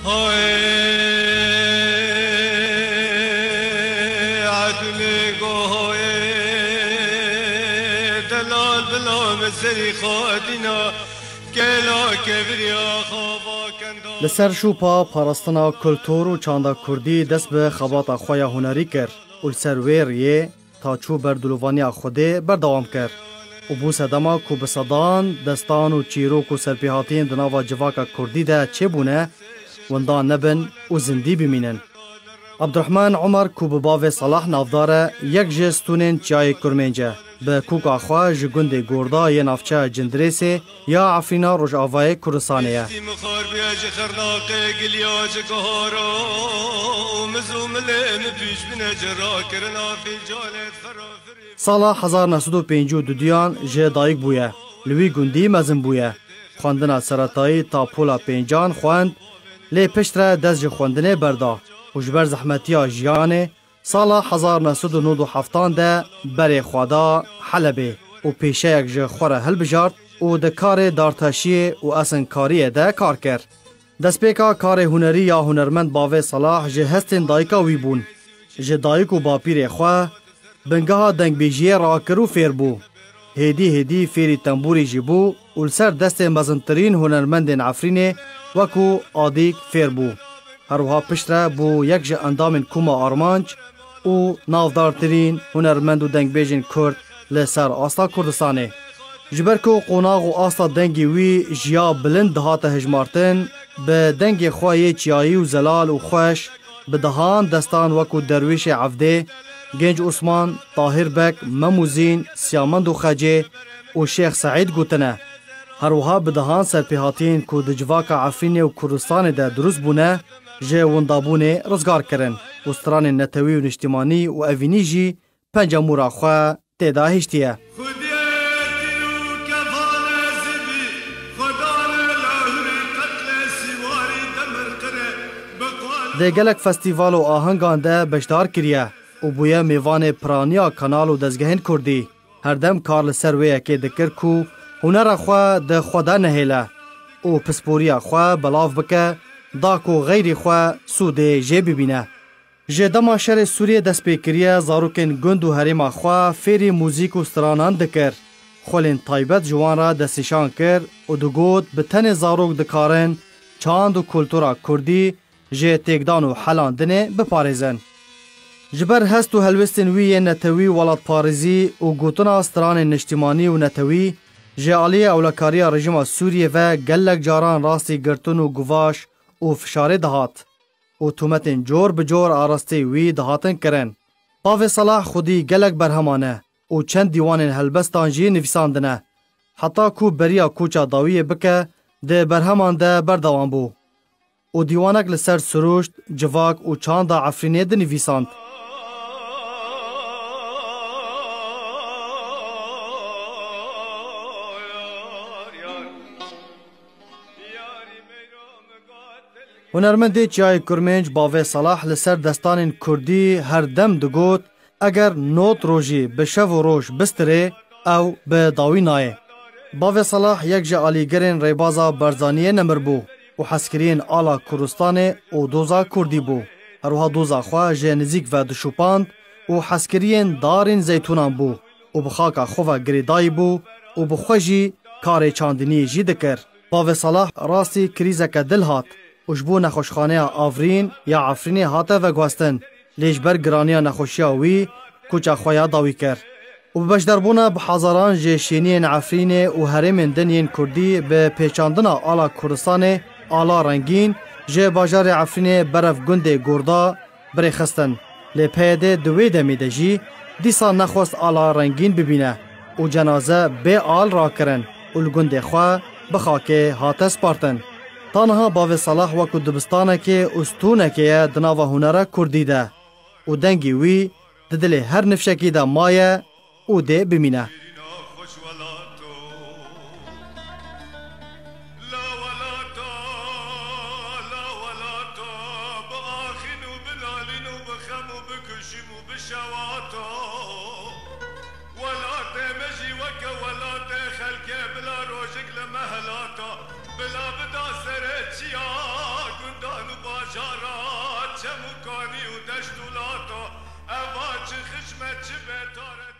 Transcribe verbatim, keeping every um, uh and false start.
Ay, edlê gohoyê delal bila min serî xwe dîna, kela keviriya xava kenda. Li ser şûpa parastina kultur û çanda kurdî dest bi xebata xwe ya hunerî kir û li ser wê riyê ta çû ber dilovaniya Xwedê berdewam kir û bû sedema ku bi sedan destan û çîrok û serpêhatiyên di nava civaka kurdî de çêbûne, winda nebin û zindî bimînin. Abdurehman Omer ku bi bavê Salah navdar e, yek ji stûnên Çiyayê Kurmênc e. Bi kûka xwe ji gundê Gorda yê navçeya Cindirêsê ya Efrîna Rojavayê Kurdistanê ye. Dîstî min xwar bûye ji xirnaqê giliya ji gihara û miz û milê min pîş bine ji rakirina fîncanê ferafirî. Sala hezar neh sed û pêncî û duduyan ji dayik bûye. Li wî gundî mezin bûye. Xwendina seretayî ta pola pêncan xwend, lê piştre dest ji xwendinê berda û ji ber zehmetiya jiyanê sala hezar neh sed û nod û heftan de berê xwe da Helebê û pêşeyek ji xwe re hilbijart û di karê dartaşiyê û esinkariyê de kar kir. Destpêka karê hunerî ya hunermend bavê Salah ji hestên dayika wî bûn. Ji dayik û bapîrê xwe bingeha dengbêjiyê rakir û fêr bû. Hêdî hêdî fêrî tembûrî jî bû û li ser destê mezintirîn hunermendên Efrînê wekû Adîk fêr bû. Her wiha piştre bû yek ji endamên Koma Armanc û navdartirîn hunermend û dengbêjên Kurd li ser asta Kurdistanê. Ji ber ku qonax û asta dengê wî ji ya bilind dihate hejmartin, bi dengê xwe yê çiyayî û zelal û xweş, bi dehan destan wekû Derwêşê Evdê, Genc Osman, Tahir Beg, Mem û Zîn, Siyamend û Xecê û Şêx Seîd gotine. Her wiha bi dehan serpêhatiyên ku di civaka Efrînê û Kurdistanê de dirust bûne, ji windabûnê rizgar kirin û stranên netewî û niştimanî û evînî jî penca mûra xwe tê de hiştiye. Xwediyetî û kefale zivî, xwedanê lahirî qetlê sîwarî demir qire, bi qal Di gelek festîval û ahengan de beşdar kiriye û bûye mêvanê piraniya kanal û dezgehên kurdî. Her dem kar li ser wê yekê dikir ku hunera xwe di xwe de nehêle û pisporiya xwe belav bike, da ku xeyrî xwe sûdê jê bibîne. Ji dema şerê Sûriyê dest pê kiriye, zarokên gund û herêma xwe fêrî muzîk û stranan dikir. Xwelên taybet ji wan re destnîşan kir û digot, bi tenê zarok dikarin çand û kultura kurdî ji têkdan û helandinê biparêzin. Ji ber hest û helwestên wî yên netewî, welatparêzî û gotina stranên niştimanî û netewî, ji aliyê ewlekariya rejîma Sûriyê ve gelek caran rastî girtin û guvaş û fişarê dihat û tometên cor bi cor arasteyî wî dihatin kirin. Bavê Salah xwedî gelek berheman e û çend dîwanên helbestan jî nivîsandine. Heta ku beriya koça dawiyê bike, di berheman de berdewam bû û dîwanek li ser sirûşt, civak û çanda Efrînê dinivîsand. Hunermendê Çiyayê Kurmênc bavê Salah li ser destanên kurdî her dem digot, eger not rojî bi şev û roj bistirê, ew bi dawî nayê. Bavê Salah yek ji alîgirên rêbaza Barzaniyê nemir bû û hezkiriyên ala Kurdistanê û doza kurdî bû. Her wiha doza xwe ji nizîk ve dişopand û hezkiriyên darên zeytûnan bû û bi xaka xwe ve girêdayî bû û bi xwe jî karê çandiniyê jî dikir. Bavê Salah rastî krîzeke dil hat û ji bo nexweşxaneya Avrîn ya Efrînê hate veguhestin, lê ji ber giraniya nexweşiya wî koça xwe ya dawî kir û bi beşdarbûna bi hezaran ji şêniyên Efrînê û herêmên din yên kurdî bi pêçandina ala Kurdistanê, ala Rengîn, ji bajarê Efrînê berev gundê Gorda birêxistin. Lê P Y D di wê demê de jî dîsa nexwest ala Rengîn bibîne û cenaze bê al rakirin û li gundê xwe bi xakê hate spartin. Ta niha bavê Salah wekû dibistanekê û stûnekê ye di nava hunera kurdî de û dengê wî di dilê her nifşekî de maye û dê bimîne. La welata, la welata, biaxîn û binalîn û bixem û bikuşîm û bişewata. Welatê me jî weke welatê xelkê bila rojik li me helata, bila bida serê çiya gundan û Dûlato, eva çi xişme çi betare.